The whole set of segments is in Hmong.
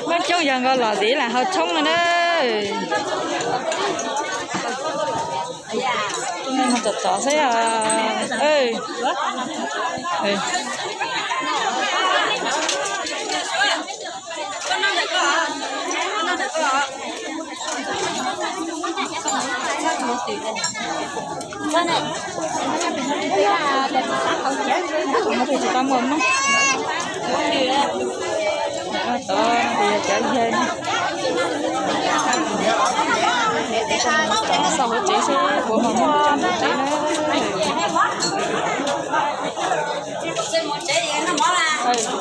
Muaj coob yog nkaus los tiv lam hau tshoob no na. Tom tom xwb os. Tsis tau muaj mog. Tod no ces yog cov yawg no. Xauj hauv tsev seb puas muaj tsev na.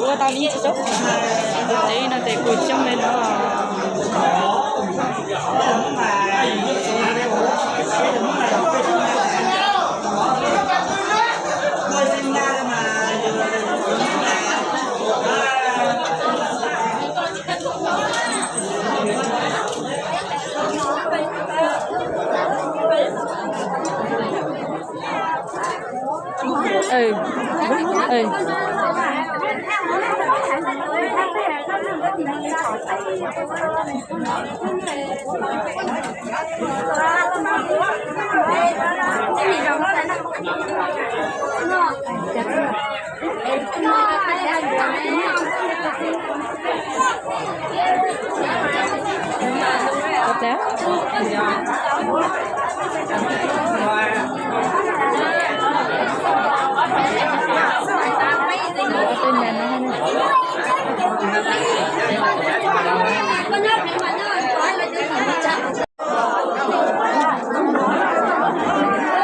Ua tau li tsev no ces kuj coob li no.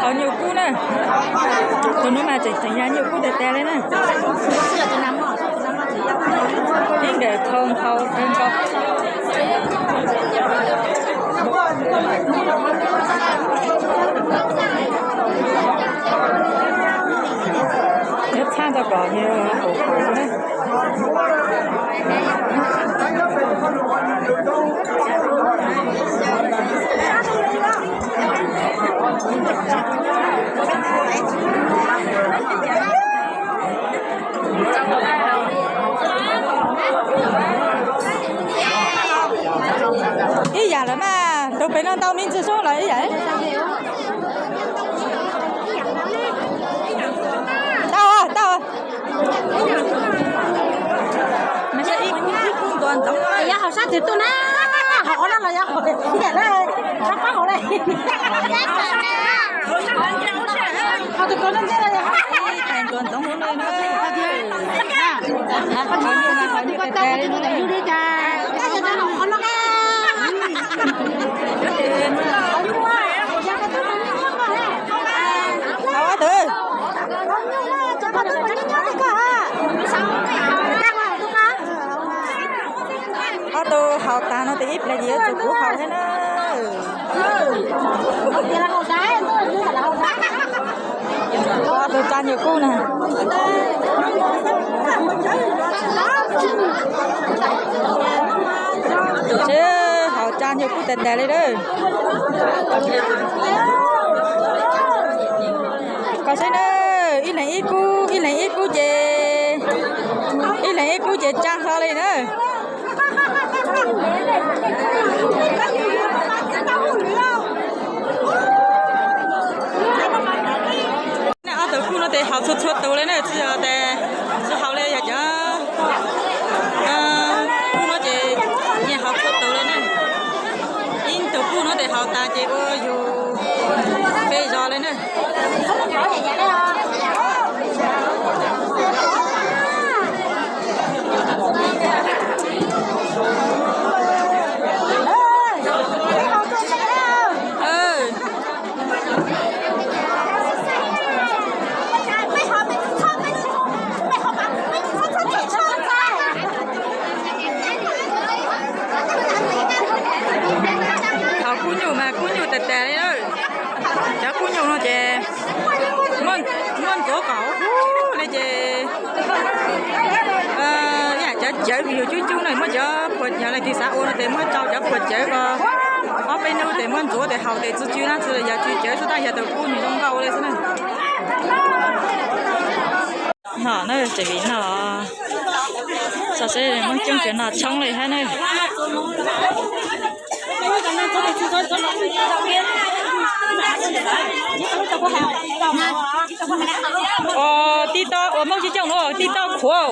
Hauv nyuj kub na. Tus no mas tseem tseem yog nyuj kub tas tas li na. Ib nkawm thau nthau kawg nkaus. Nyob txhab tau kom yog hauv hauv na. Ib yam lawm mas, rau pem no ntau me ntsis sub los ib yam. Tau, tau. Yog hauv sab twg tuaj na, hauv qhov no los yog hauv tiam na, sab qab hauv li. Hauv tus ko ntej los yog hauv tus ko ntej. Hauv tus. Ob tug haus tas no ces ib pliag ces yuav tsum kuv haus thiab na. Ob tug tsa nyuj kub na. Seb haus tsa nyuj kub tas tas li lawm. Koj saib na, ib leeg ib kub, ib leeg ib kub ces, ib leeg ib kub ces tsa hlo li na. Ob tug kub no ces haus txhua txhua tus li na, tsis yog tias tsis haus li, yog cov kub no ces nyias haus txhua tus li na. Ib tug kub no ces haus tas ces ua yus peb zos li na. Haus kub nyuj mas kub nyuj tas tas li lawm. Cov kub nyuj no ces muab ntxuav kom huv huv li ces ib yam cov cawv yus cub cub na, muab cov phuam cawv leej twg xav ua no ces muab tsau cov phuam cawv ko ob peb hnub ces muab ntxuav ces haus ces txi tsw na, txi yog tsw cawv xwb, tab yog tus kub nws zoo nkauj li xwb na. No na, tseem vim no. Xav seb Hmoob Xyooj tsev nas tshoob li hab ne. Ua tij tau, ua Hmoob Xyooj nuav tij tau khuav.